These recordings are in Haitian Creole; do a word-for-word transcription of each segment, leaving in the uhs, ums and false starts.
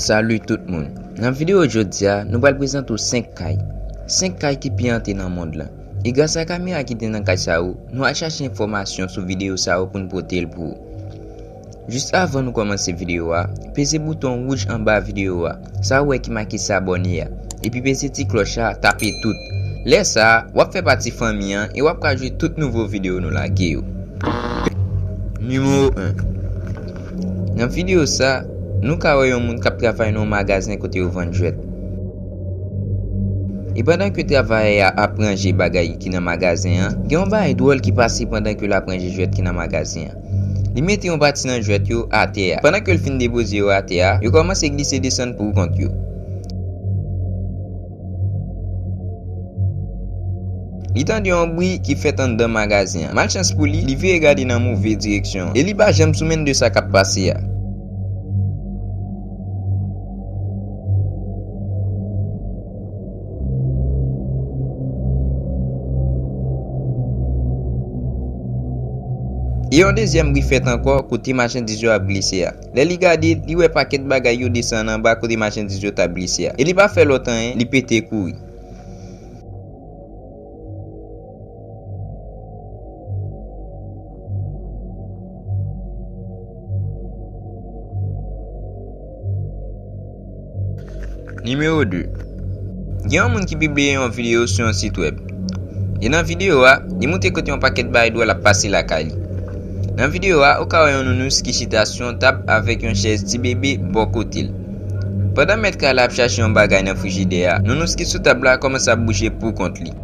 Salut tout moun. Nan videyo jodi a, nou pral prezante w senk kay. Senk kay ki pi ante nan mond lan. E gras a kamera ki te nan kay sa yo, nou al chache enfòmasyon sou videyo sa yo pou n pote l pou ou. Jis avan nou kòmanse videyo a, peze bouton wouj anba videyo a, sa ou wè ki make s'abonner a, epi peze ti klòch la, tape tout. Lè sa a, w ap fè pati fanmi an e w ap ka jwenn tout nouvo videyo nou lage yo. Nimewo en. Nan videyo sa, nou ka wè yon moun k ap travay nan yon magazen kote yo vann jwèt. E pandan ke travayè a ap ranje bagay ki nan magazen an, gen yon bagay dwòl ki pase pandan ke l ap ranje jwèt ki nan magazen an. Li mete yon pati nan jwèt yo atè a. Pandan ke l fin depoze yo atè a, yo kòmanse glise desann pou kont yo. Li tande yon bri ki fèt anndan magazen an. Malchans pou li, li vire gade nan move direksyon an e li pa janm sou menm de sa k ap pase a. E yon dezyèm bri fèt ankò kote machandiz yo ap glise a. Lè li gade, li wè pakèt bagay yo desann anba kote machandiz yo t ap glise a. E li pa fè lòt anyen, li pete kouri. Nimewo de. Gen yon moun ki pibliye yon videyo sou yon sit wèb. E nan videyo a, li montre kote yon pakèt bagay dwòl ap pase lakay li. Nan videyo a, ou ka wè yon nounous ki chita sou yon tab avèk yon chèz ti bebe bò kote l. Pandan mèt kay la ap chache yon bagay nan frijidè a, nounous ki sou tab la kòmanse ap bouje pou kont li.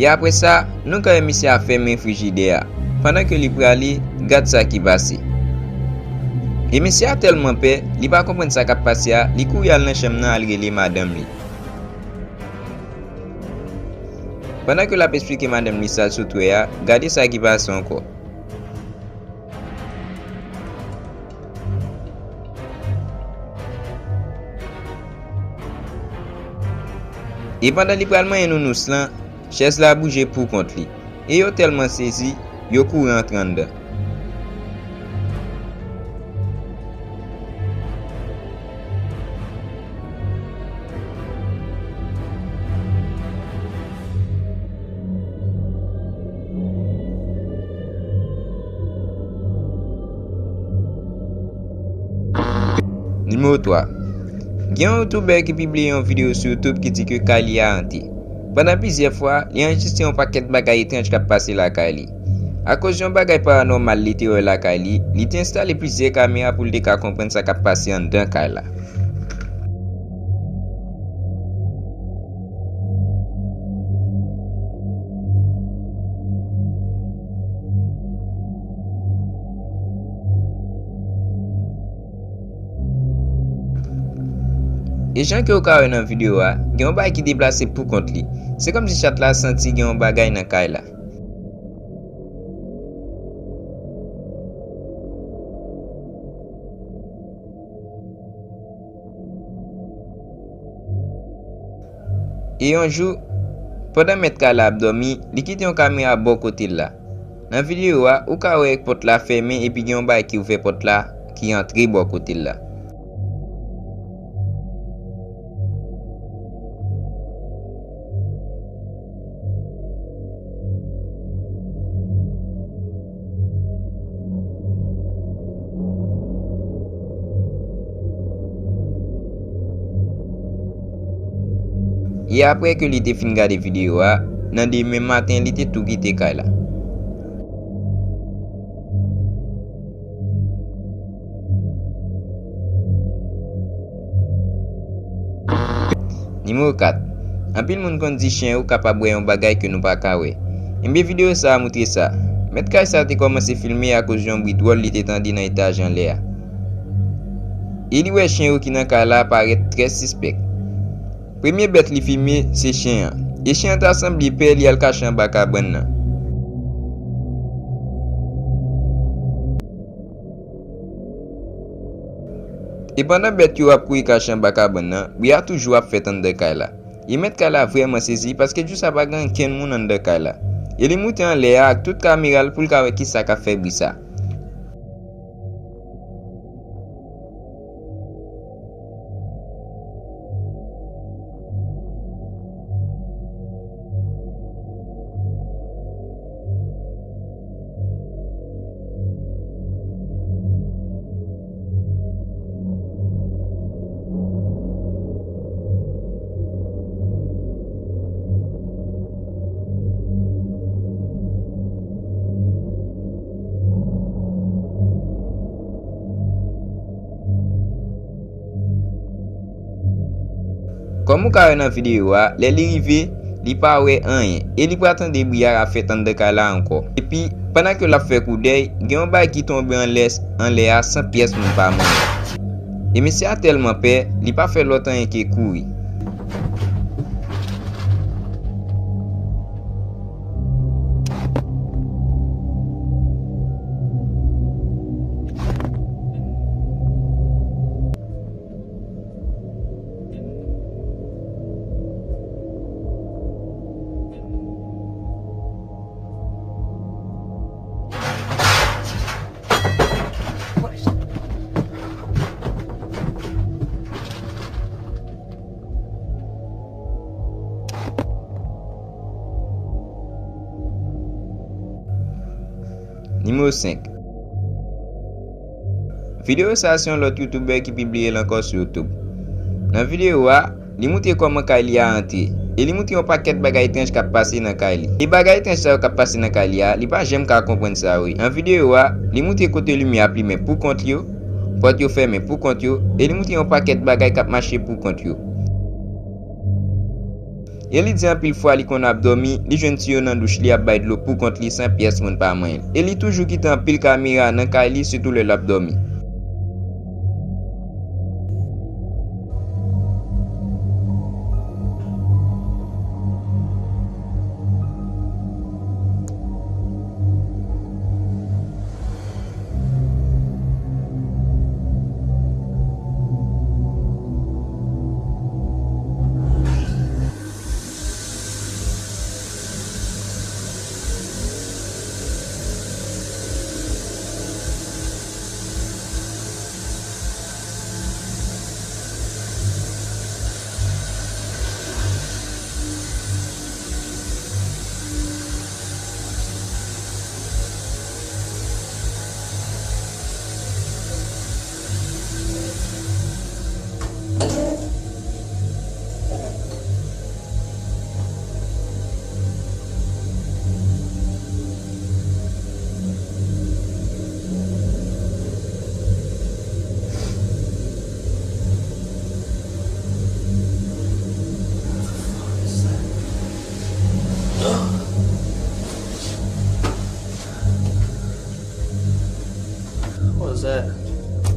E apre sa, nou ka wè misye a fèmen frijidè a. Pandan ke li prale, gad sa ki pase. E misye a tèlman pè, li pa konprann sa k ap pase a, li kouri al nan chanm nan al rele madanm li. Pandan ke l ap esplike madanm li sa l sot wè a, gade sa ki pase ankò. E pandan li pral manyen nounous lan, chèz la bouje pou kont li. E yo tèlman sezi, yo kouri antre anndan. Nimewo twa. Gen yon youtubè ki pibliye yon videyo sou YouTube ki di ke kay li a ante. Pandan plizyè fwa, li anrejistre yon pakèt bagay etranj k ap pase lakay li. Akoz yon bagay paranòmal li te wè lakay li, li te enstale plizyè kamera pou l te ka konprann sa k ap pase anndan kay la. E jan ke w ka wè nan videyo a, gen yon bagay ki deplase pou kont li. Se kòmsi chat la santi gen yon bagay nan kay la. E yon jou, pandan mèt kay la ap dòmi, li kite yon kamera bò kote l la. Nan videyo a, ou ka wè pòt la fèmen epi gen yon bagay ki ouvè pòt la, ki antre bò kote l la. E apre ke li te fin gade videyo a, nan demen maten li te tou kite kay la. Nimewo kat. Anpil moun konn di chen yo kapab wè yon bagay ke nou pa ka wè. Ebyen videyo sa a montre sa. Mèt kay sa a te kòmanse filme akoz yon bri dwòl li te tande nan etaj anlè a. E li wè chen yo ki nan kay la parèt trè sispèk. Premye bèt li filme se chen an. E chen an ta sanble pè, li al kache anba kabann nan. E pandan bèt yo ap kouri kache anba kabann nan, bri a toujou ap fèt anndan kay la. E mèt kay la vrèman sezi paske jou sa pa gen ankenn moun anndan kay la. E li moute anlè a ak tout kamera l pou l ka wè kisa k ap fè bri sa. Kòm ou ka wè nan videyo a, lè li rive, li pa wè anyen, e li pral tande bri a ap fèt anndan kay la ankò. Epi, pandan ke l ap fè koudèy, gen yon bagay ki tonbe anlè, anlè a san pyès moun pa manyen. E mesye a tèlman pè, li pa fè lòt anyen ke kouri. Nimewo senk. Videyo sa a se yon lòt youtubè ki pibliye l ankò sou YouTube. Nan videyo a, li moutre kòman kay li a antre, e li moutre yon pakèt bagay etranj k ap pase nan kay li. E bagay etranj sa yo k ap pase nan kay li a, li pa janm ka konprann sa yo ye. Nan videyo a, li moutre kote limyè ap limen pou kont yo, pòt yo fèmen pou kont yo, e li moutre yon pakèt bagay k ap mache pou kont yo. E li di anpil fwa li konn ap dòmi, li jwenn tiyo nan douch li ap bay dlo pou kont li san pyès moun pa manyen l. E li toujou kite anpil kamera nan kay li, sitou lè l ap dòmi. What was that?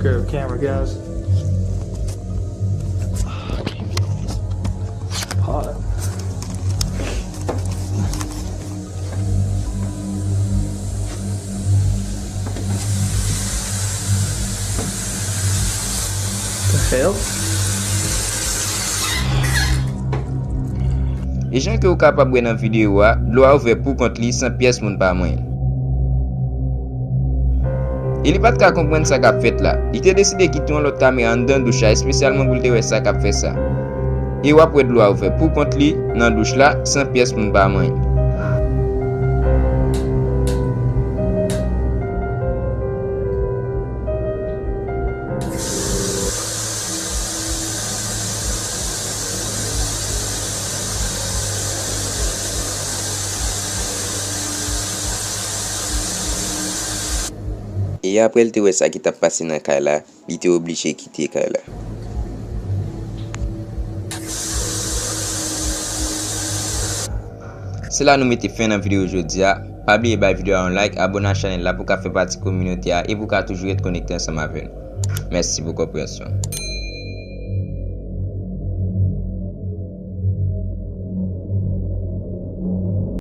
Pair of camera guys. Hot. The hell? E jan ke w kapab wè nan videyo a, dlo a ouvè pou kont li san pyès moun pa manyen l. E li pa t ka konprann sa k ap fèt la. Li te deside kite yon lòt kamera anndan douch la espesyalman pou l te wè sa k ap fè sa. E w ap wè dlo a ouvè pou kont li nan douch la san pyès moun pa manyen l. E apre l te wè sa ki t ap pase nan kay la, li te oblije kite kay la. Se la nou mete fen nan videyo jodi a. Pa bliye bay videyo a yon like, abone a chanèl la pou w ka fè pati kominote a e pou w ka toujou ret konekte ansanm avè nou. Mèsi pou konpreyansyon.